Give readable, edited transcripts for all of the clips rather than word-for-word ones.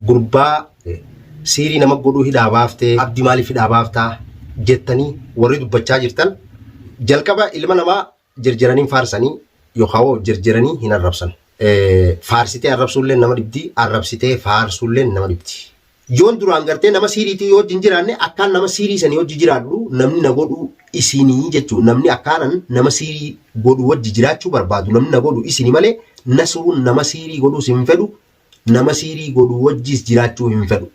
Gurbaa siirii nama godhuu hidhaa baaftee abdii maaliif hidhaa baaftaa jettanii warri dubbachaa jirtan jalqaba ilma namaa jirjiranii faarsanii yookaan hoo jirjiranii hin arrabsan. Faarsitee arrabsuullee nama dhibdi, arrabsitee faarsuullee nama dhibdi. Yoon duraan gartee nama siiriitii yoo wajjin jiraanne akkaan nama siirii sanii wajji jiraadhu namni na godhu isinii jechuudha. Namni akkaanan nama siirii godhu wajji jiraachuu barbaadu namni na godhu isinii malee Nasruun nama siirii godhuus hin fedhu nama siirii godhu wajjis jiraachuu hin fedhu.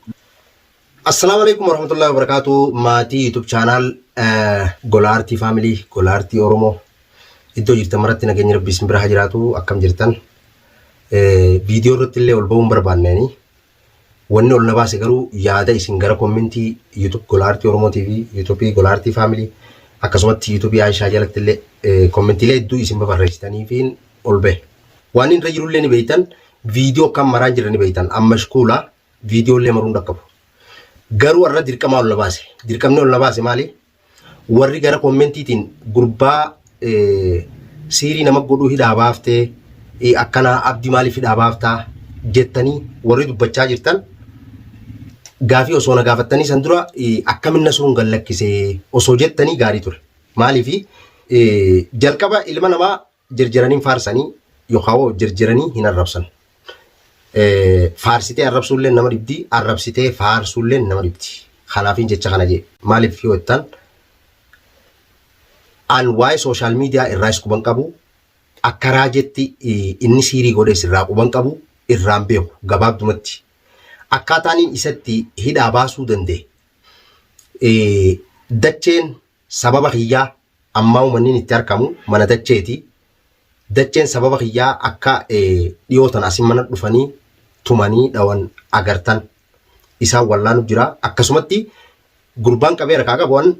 Assalaamu alaikum warahmatullahi wabarakatuh. Maatii YouTube channel Gola Aartii Family, Gola Aartii Oromoo. Iddoo jirtan maratti nageenyi Rabbii isin bira haa jiraatu. Akkam jirtan? Viidiyoo irratti illee ol ba'uu hin barbaanne. Wanni ol na baase garuu yaada isin gara kommentii YouTube Gola Aartii Oromoo TV, YouTube Gola Aartii Family akkasumatti YouTube Aishaa jalatti illee kommentiilee hedduu isin babarreessitaniifiin ol bahe. Waan irra jirullee ni beektan, viidiyoo akkam maraan jirra ni beektan. Amma mashkuula viidiyoo illee maruun dhaqqabu. Garuu har'a dirqamaa ol na baase. Dirqamni ol na baase maali? Warri gara kommentiitiin gurbaa siirii nama godhuu hidhaa baaftee akkanaa abdii maaliif hidhaa baaftaa jettanii warri dubbachaa jirtan gaafii osoo na gaafattanii san dura akkamin Nasruun gad lakkisee osoo jettanii gaarii ture. Maaliif jalqaba ilma namaa jirjiranii faarsanii yookaan hoo jirjiranii hin arrabsan. Faarsitee arrabsuullee nama dhibdi, arrabsitee faarsuullee nama dhibdi. Kanaafin jecha kana jee. Maaliif yoo jettan an waa'ee sooshaal miidiyaa irraas quban qabu akka raajetti inni siirii godhees irraa quban qabu irraan beeku gabaabdumatti. Akkaataan isatti hidhaa baasuu danda'e dacheen Sababa kiyyaa ammaa manni itti arkamu mana dacheeti. Dacheen sababa kiyyaa akka dhiyoo tana asin mana dhufanii tumanii dhawan agartan isaan wallaanu jira. Akkasumatti gurbaan qabee harkaa qabu an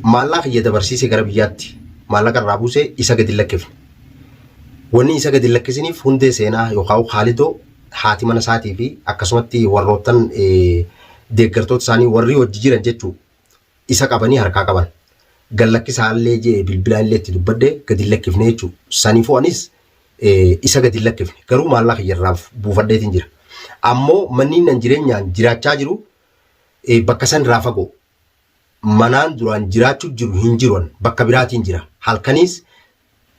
maallaa kiyya dabarsiise gara biyyaatti maallaqa irraa buusee isa gadi hin lakkifne. Wanni isa gadi hin lakkisiniif hundee seenaa yookaan Khaalidoo haati mana isaatii fi akkasumatti warroottan deeggartoota isaanii warri hojii jiran jechuudha. Isa qabanii harkaa qaban. Gad lakkisaa illee jee bilbilaan illee itti dubbadhe gad hin lakkifne jechuudha. Saniifuu anis isa gad hin lakkifne. Garuu maallaa kiyya irraa buufadheetiin jira. Ammoo manni nan jireenyaan jiraachaa jiru bakka san irraa fagoo. Manaan duraan jiraachuu jiru hin jiru bakka biraatiin jira. Halkaniis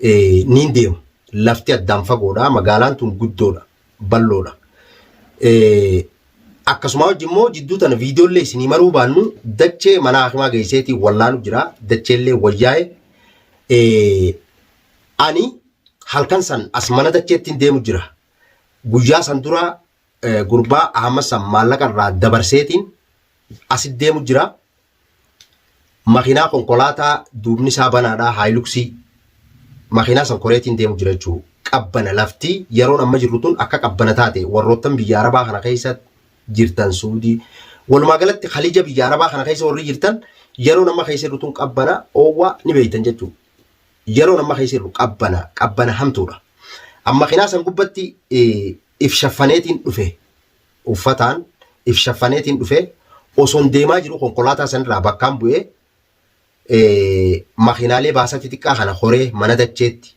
niin deema. Lafti addaan fagoodha. Magaalaan tun guddoodha. Bal'oodha. Akkasumaa wajjin immoo jidduu tana viidiyoollee isinii maruu baannu dachee mana hakimaa geesseetii wallaanu jira. Dacheellee wayyaa'e. Ani halkan san as mana dacheettiin deemu jira. Guyyaa san dura gurbaa Ahmad san maallaqa irraa dabarseetiin asit deemu jira. Makiinaa konkolaataa duubni isaa banaadha haayiluksii makiinaa san koreetiin deemu jira jechuu qabbana lafti yeroon amma jirru tun akka qabbana taate warroottan biyya arabaa kana keessa jirtan suudii walumaa galatti khaliija biyya arabaa kana keessa warri jirtan yeroon amma keessa jirru tun qabbana oowwaa ni beeytan jechuu yeroon amma keessa jirru qabbana qabbana hamtuudha amma makiinaa san gubbatti if shaffaneetiin dhufe uffataan if shaffaneetiin dhufe osoon deemaa jiru konkolaataa sanirraa bakkaan bu'ee makiinaalee baasa xixiqqaa kana horee mana dacheetti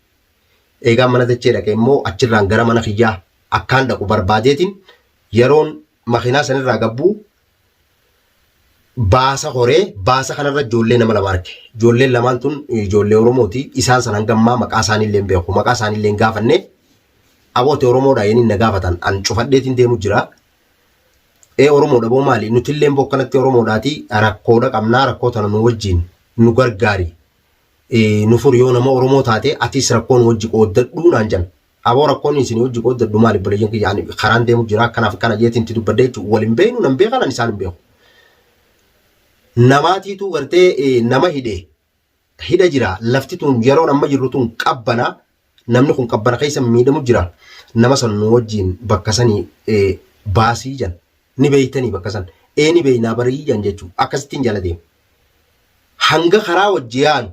eegaa mana dachee dhaqe immoo achirraan gara mana kiyyaa akkaan dhaqu barbaadeetiin yeroon makiinaa sanirraa gabbuu baasa horee baasa kanarra ijoollee nama lama arge. Ijoolleen lamaan tun ijoollee Oromooti. Isaan san hanga ammaa maqaa isaaniillee hin beeku. Maqaa isaaniillee hin gaafanne. Aboo ati Oromoodha jedhanii na gaafatan. An cufadheetiin deemu jira. Ee Oromoodha boo maali? Nutillee boo akkanatti Oromoodhaati rakkoodha qabnaa rakkoo tana nu wajjin nu gargaari. Nu furi yoo nama Oromoo taate atis rakkoo nu wajji qooddadhuu naan jedhan. Aboo rakkoon isin wajji qooddadhu maali obboleeyyan kiyya ani karaan deemu jira akkanaaf akkana jeetiin itti dubbadhe jechuudha. Wal hin beeknu nan beekan ani isaan hin beeku. Namaatiitu gartee nama hidhe hidha jira lafti tun yeroon amma jirru tun qabbana namni kun qabbana keessa miidhamu jira nama san nu wajjiin bakka sanii baasii jan ni beeytanii bakka san ee ni beeynaa barii jan jechuudha akkasittiin jala deema. Hanga karaa wajji yaanu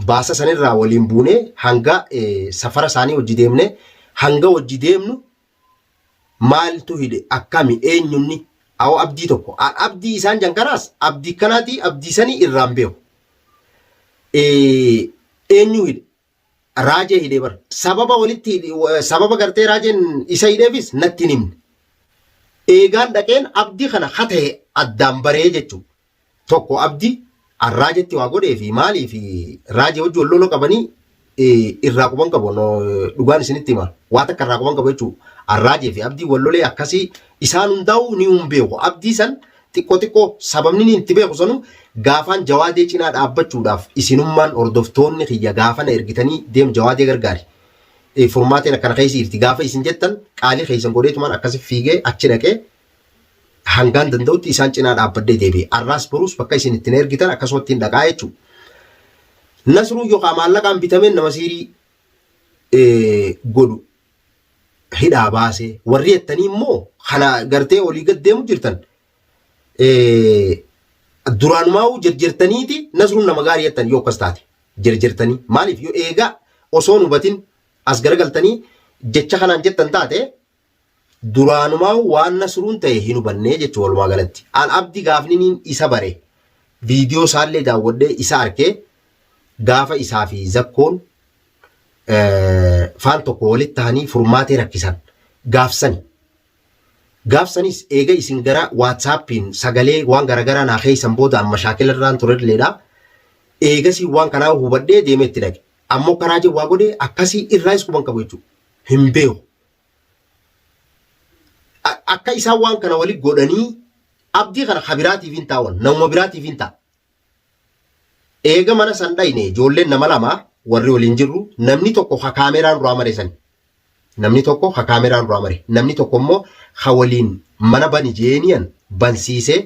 baasa sanirraa waliin buunee hanga safara isaanii wajji deemne hanga wajji deemnu maaltu hidhe akkami eenyunni awoo abdii tokko abdii isaan jan kanaas abdii kanaati abdii sanii irraan beeku eenyu hidhe raajee hidhee bar sababa walitti sababa gartee raajeen isa hidheefis natti hin himne. Eegaan dhaqeen abdii kana hatahe addaan baree jechuudha. Tokko abdi arraajetti waa godhee fi maalii fi raajee wajji wal lola qabanii irraa quban qabu dhugaan isinitti hima. Waa takka irraa quban qabu jechuudha. Arraajee fi abdii wal lolee akkasii isaan hundaa'uu ni hin beeku. Abdii san xiqqoo xiqqoo sababni inni itti beeku sanu gaafaan jawaadee cinaa dhaabbachuudhaaf isinummaan hordoftoonni kiyya gaafa na ergitanii deem jawaadee gargaari. Furmaateen akkana keessa jirti gaafa isin jettan qaalii keessan godheetumaan akkasi fiigee achi dhaqee hangaan danda'utti isaan cinaa dhaabbadhee deebi'e. Arraas boruus bakka isin itti na ergitan akkasumatti hin dhaqaa jechuudha. Nasruu yookaan maallaqaan bitameen nama siirii godhu hidhaa baasee warri jettanii immoo kana gartee olii gad deemu jirtan duraanumaa'uu jirjirtaniiti nasruun nama gaarii jettan yoo akkas taate jirjirtanii maaliif yoo eegaa osoo hin hubatin as garagaltanii jecha kanaan jettan taate Duraanumaa'u waan Nasruun ta'e hin hubannee jechu walumaa galatti. An Abdi gaafniniin isa bare viidiyoo isaallee daawwadhee isa arkee gaafa isaa fi Zakkoon faan tokko walitti tahanii furmaatee rakkisan gaafsani. Gaafsanis eega isin gara waatsaappiin sagalee waan garagaraa naa keeysan booda an mashaakila irraan turelleedha. Eegasii waan kanaa hubadhee deemee itti dhaqe. Ammoo karaa waa godhee akkasii irraayis quban qabu jechuudha. Hin beeku. Akka isaan waan kana wali godhanii abdii kana kabiraatiif hin taa'an namuma biraatiif hin ta'a. Eega mana san dhayne ijoolleen nama lama warri waliin jirru namni tokko ka kaameraan duraa mare sani. Namni tokko ka kaameraan duraa mare. Namni tokko immoo ka waliin mana bani jeeniyan bansiisee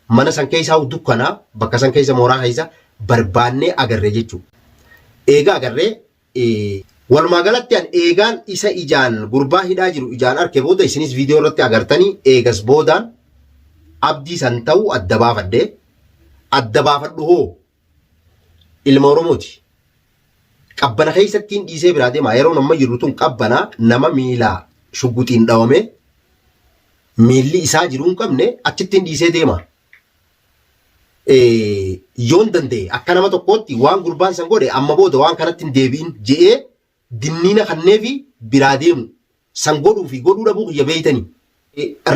mana san keessaa dukkanaa bakka san keessa mooraa keessa barbaannee agarre jechuudha. Eega agarree Walumaa galatti an eegaan isa ijaan gurbaa hidhaa jiru ijaan arke booda isinis viidiyoo irratti agartanii eegas boodaan abdii san ta'uu adda baafadhe. Adda baafadhu hoo ilma Oromooti. Qabbana keessattiin dhiisee biraa deema. Yeroon amma jirru tun qabbana nama miila shugguxiin dhawame miilli isaa jiruu hin qabne achittiin dhiisee deema. Yoon danda'e akka nama tokkootti waan gurbaan san godhe amma booda waan kanatti hin deebi'in je'ee dinniina kanneefi biraa deemu san godhuu fi godhuu dhabuu kiyya beeytanii.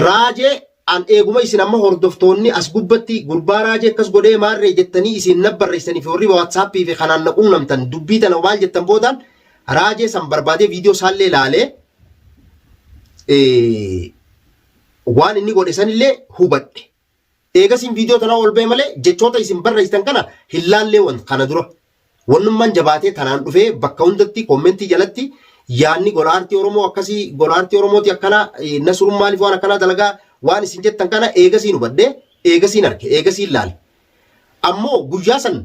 Raajee an eeguma isin amma hordoftoonni as gubbatti gurbaa raajee akkas godhee maarree jettanii isin na barreessanii fi warri waatsaappii fi kanaan na qunnamtan dubbii tana maal jettan boodaan raajee san barbaadee viidiyoo isaallee laalee waan inni godhe sanillee hubadhe. Eegasiin viidiyoo tanaa ol ba'e malee jechoota isin barreessitan kana hin laallee wan kana dura. Wannummaan jabaatee tanaan dhufee bakka hundatti koommentii jalatti yaanni gola aartii Oromoo akkasii gola aartii Oromooti akkanaa Nasruun maaliif waan akkanaa dalagaa waan isin jettan kana eegasiin hubadhee eegasiin arge eegasiin laale. Ammoo guyyaa san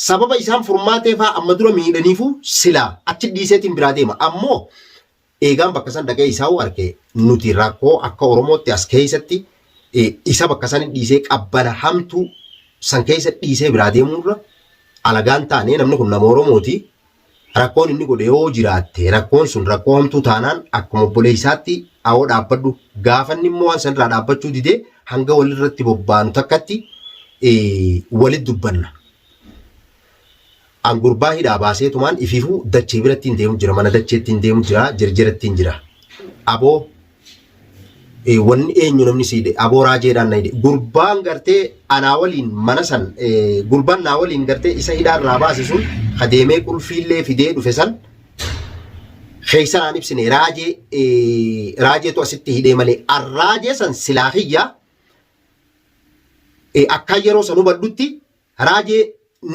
sababa isaan furmaatee faa amma dura miidhaniifuu silaa achi dhiiseetiin biraa deema. Ammoo Eegaan bakka san dhaqee isaa'uu arke nuti rakkoo akka Oromootti as keessatti isa bakka san dhiisee qabbana hamtuu san keessa dhiisee biraa deemuurra alagaan taane namni kun nama Oromooti. Rakkoon inni godhe yoo jiraatte rakkoon sun rakkoo hamtuu taanaan akkuma obboleessaatti awoo dhaabbadhu gaafanni immoo waan sanirraa dhaabbachuu didee hanga walirratti bobbaanu takkatti walitti dubbanna. An gurbaa hidhaa baaseetumaan ifiifuu dachee birattiin deemu jira mana dacheettiin deemu jira jirjirattiin jira. Aboo wanni eenyu namni siidhe aboo raajeedhaan na hidhe gurbaan gartee anaa waliin mana san gurbaan naa waliin gartee isa hidhaa irraa baase sun ka deemee qulfiillee fidee dhufe san keessa naan ibsine raajee raajeetu asitti hidhee malee arraajee san silaa kiyya akkaan yeroo san hubadhutti Raajee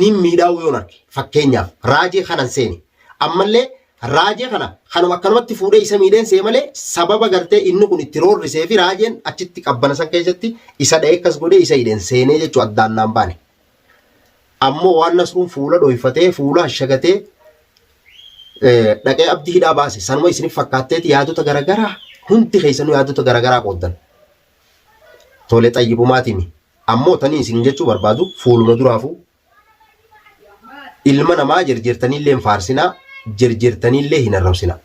niin miidhaa'uu yoon arge fakkeenyaaf raajee kanan seene ammallee raajee kana kanuma akkanumatti fuudhee isa miidheen see malee sababa gartee inni kun itti roorrisee fi raajeen achitti qabbana san keessatti isa dha'ee akkas godhee isa hidheen seenee jechuu addaan naan baane. Ammoo waan Nasruun fuula dhoyfatee fuula hashagatee dhaqee abdii hidhaa baase sanuma isiniif fakkaatteeti yaadota garagaraa hundi keessanuu yaadota garagaraa qooddan. Tole xayyibumaatimi. Ammoo tanii isin jechuu barbaadu fuuluma duraafuu ilma namaa jirjirtaniillee hin faarsinaa jirjirtaniillee hin arrabsinaa.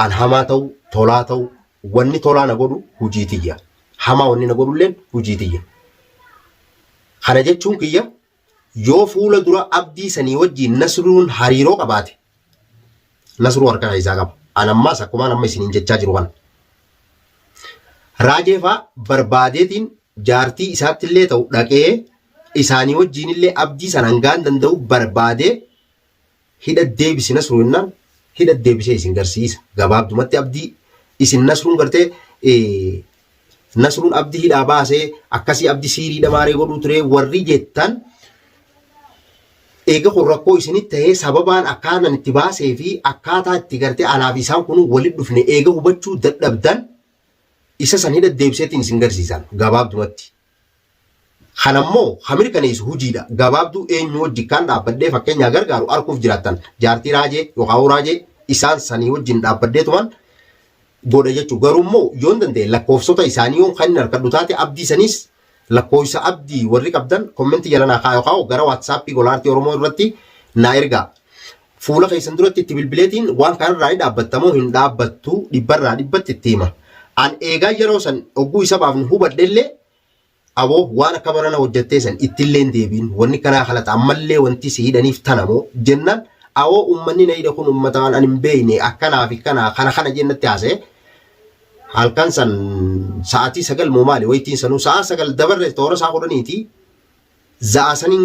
An hamaa ta'u tolaa ta'u wanni tolaa na godhu hujii tiyya. Hamaa wanni na godhulleen hujii tiyya. Kana jechuun kiyya yoo fuula dura abdii sanii wajjiin Nasruun hariiroo qabaate Nasruu harka keessaa qaba. An ammaas akkumaan amma isiniin jechaa jiru kana. Raajee faa barbaadeetiin jaartii isaattillee ta'u dhaqee isaanii wajjiinillee abdii san hangaan danda'u barbaadee hidha deebisi Nasruu jennaan hidha deebisee isin garsiisa. Gabaabdumatti abdii isin Nasruun gartee Nasruun abdii hidhaa baasee akkasii abdii siiriidha maaree godhuu ture warri jettan eega kun rakkoo isinitti ta'ee sababaan akkaataan itti baasee fi akkaataa itti gartee anaaf isaan kun walitti dhufne eega hubachuu dadhabdan isa san hidha deebiseetiin isin garsiisan gabaabdumatti. Kanammoo ka mirkaneessu hujiidha. Gabaabduu eenyu wajji kaan dhaabbadhee fakkeenyaa gargaaru arkuuf jiraattan jaartii raajee yookaan raajee isaan sanii wajjin dhaabbadheetuman godha jechuudha. Garuu immoo yoon danda'e lakkoofsota isaanii yoon kan hin harkadhu taate abdii saniis lakkoofsa abdii warri qabdan kommentii jala naa kaa'u kaa'u gara waatsaappii golaartii Oromoo irratti naa ergaa. Fuula keessan duratti itti bilbileetiin waan kanarraa ni dhaabbattamoo hin dhaabbattu dhibbarraa dhibbatti itti hima. An eegaa yeroo san ogguu isa baafnu hubadhellee aboo waan akka barana hojjattee san ittillee hin deebiin wanni kanaa kalata ammallee wanti si hidhaniif tana moo jennaan awoo ummanni na hidhe kun ummata waan ani hin beekne akkanaa fi kana kana kana jennatti haasa'e halkan san sa'aatii 9 moo maali waytiin sanuu sa'a 9 dabarre toora isaa 10ti za'a saniin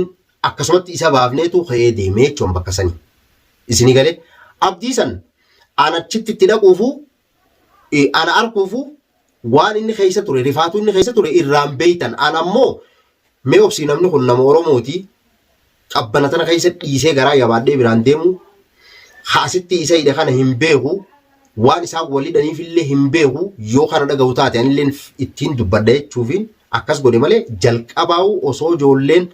akkasumatti isa baafneetu ka'ee deemee jechuun bakka sanii isinii galee abdii san an achitti itti dhaquufu ana arkuufu waan inni keessa ture rifaatuu inni keessa ture irraan beeytan an ammoo mee obsii namni kun nama Oromooti qabbana tana keessa dhiisee garaa yabaadhee biraan deemu haasitti isa hidhe kana hin beeku waan isaan wal hidhaniif illee hin beeku yoo kana dhaga'u taate anillee ittiin dubbadha jechuufiin akkas godhe malee jalqabaa'u osoo ijoolleen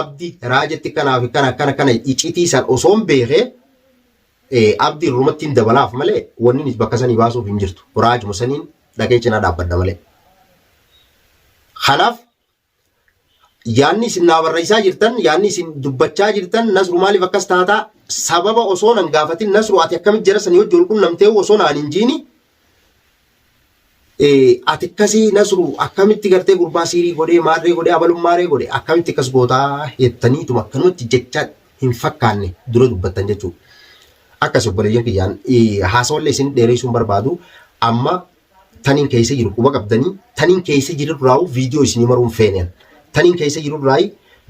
abdi raajetti kanaa fi kana kana kana icitii san osoo hin beekee Abdi irrumatti hin dabalaaf malee wanni inni bakka sanii baasuuf hin jirtu. Raajuma saniin dhaqee cinaa dhaabbadha malee. Kanaaf yaanni isin naa barreessaa jirtan, yaanni isin dubbachaa jirtan Nasru maaliif akkas taataa sababa osoo nan gaafatin Nasru ati akkamitti jara sanii wajji wal qunnamtee osoo naan hin jiini ati akkasii Nasru akkamitti gartee gurbaa siirii godhee maarree godhee abaluun maarree godhe akkamitti akkas gootaa jettaniituma akkanumatti jecha hin fakkaanne dura dubbattan jechuudha. Akkas obboleeyyan kiyyaan haasawallee isin dheereessuun barbaadu amma taniin keessa jiru quba qabdanii taniin keessa jiru irraa viidiyoo isinii maruun feeneen taniin keessa jiru irraa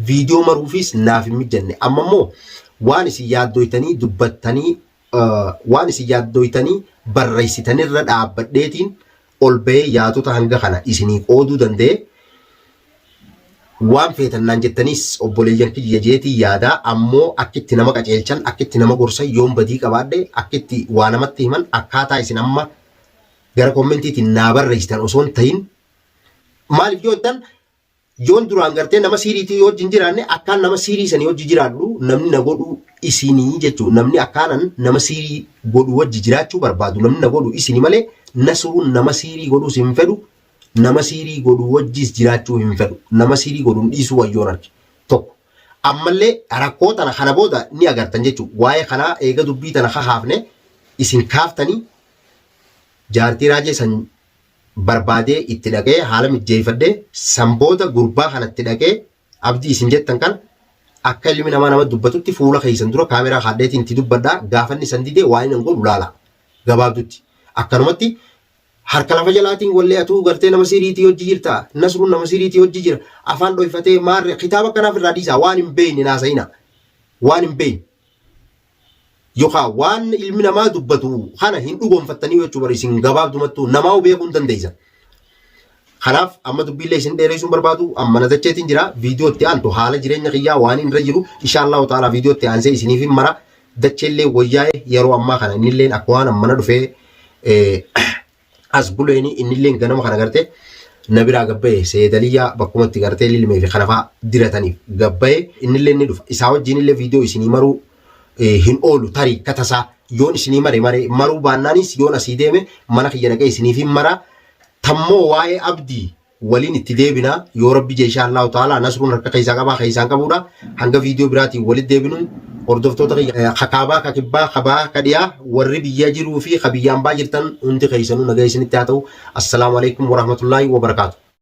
viidiyoo maruufis naaf hin mijanne amma immoo waan isin yaaddoytanii dubbattanii waan isin yaaddoytanii barreessitanirra dhaabbadheetiin ol bahee yaadota hanga kana isinii qooduu danda'e waan feetan naan jettaniis obboleeyyan kiyya jeetii yaadaa ammoo akkitti nama qaceelchan akkitti nama gorsan yoon badii qabaadhe akkitti waa namatti himan akkaataa isin amma gara kommentiitiin naa barreessitan osoo hin ta'in maaliif yoo jettan Yoon duraan gartee nama siiriitii yoo wajjin jiraanne akkaan nama siirii sanii wajji jiraadhu namni na godhu isinii jechuudha. Namni akkaanan nama siirii godhu wajji jiraachuu barbaadu namni na godhu isini malee Nasruun nama siirii godhuus hin fedhu nama siirii godhu wajjis jiraachuu hin fedhu. Nama siirii godhu hin dhiisuu wayyoon arge. Tokko. Ammallee rakkoo tana kana booda ni agartan jechuudha. Waa'ee kanaa eega dubbii tana kakaafne isin kaaftanii jaartii raajee san barbaadee itti dhaqee haala mijjeeffadhee san booda gurbaa kanatti dhaqee abdii isin jettan kana akka ilmi namaa nama dubbatutti fuula keessan dura kaameraa kaadheetiin itti dubbadhaa gaafanni san didee waan inni godhu laala gabaabdutti akkanumatti harka lafa jalaatiin wallee atuu gartee nama siriitii hojii jirta nasruun nama siriitii hojii jira afaan dhoyfatee maarree kitaaba kanaaf irraa dhiisaa waan hin beekne naasa'ina waan hin beekne Yookaan waan ilmi namaa dubbatu kana hin dhugoonfattanii jechuu bari isin gabaabdumattuu namaa beekuu hin dandeessan. Kanaaf amma dubbiillee isin dheereessuun barbaadu amma na dacheetiin jira viidiyoo itti aantu haala jireenya kiyyaa waan irra jiru inshaallahu ta'ala viidiyoo itti aansee isiniif hin mara dacheellee wayyaa'e yeroo ammaa kana innilleen akka waan ammana dhufee as buleeni innilleen ganama kana gartee na biraa gabbaye seedaliyyaa bakkumatti gartee lilmee fi kana fa'aa dirataniif gabbaye innilleen ni dhufa isaa wajjin illee viidiyoo isinii maruu hin oolu tarii akka tasaa yoon isinii mare mare maruu baannaanis yoon asii deeme mana kiyya dhaqee isiniif hin mara tammoo waa'ee abdii waliin itti deebina yoo rabbi jee inshaa Allahu ta'ala nasruun harka keessaa qabaa keessaan qabuudha hanga viidiyoo biraatiin walitti deebinu hordoftoota kiyya kakaabaa kakibbaa kabaa kadhiyaa warri biyya jiruu fi ka biyyaan baa jirtan hundi keessanuu nagaa isinitti haa ta'u assalaamu alaikum warahmatullaahi wabarakaatu.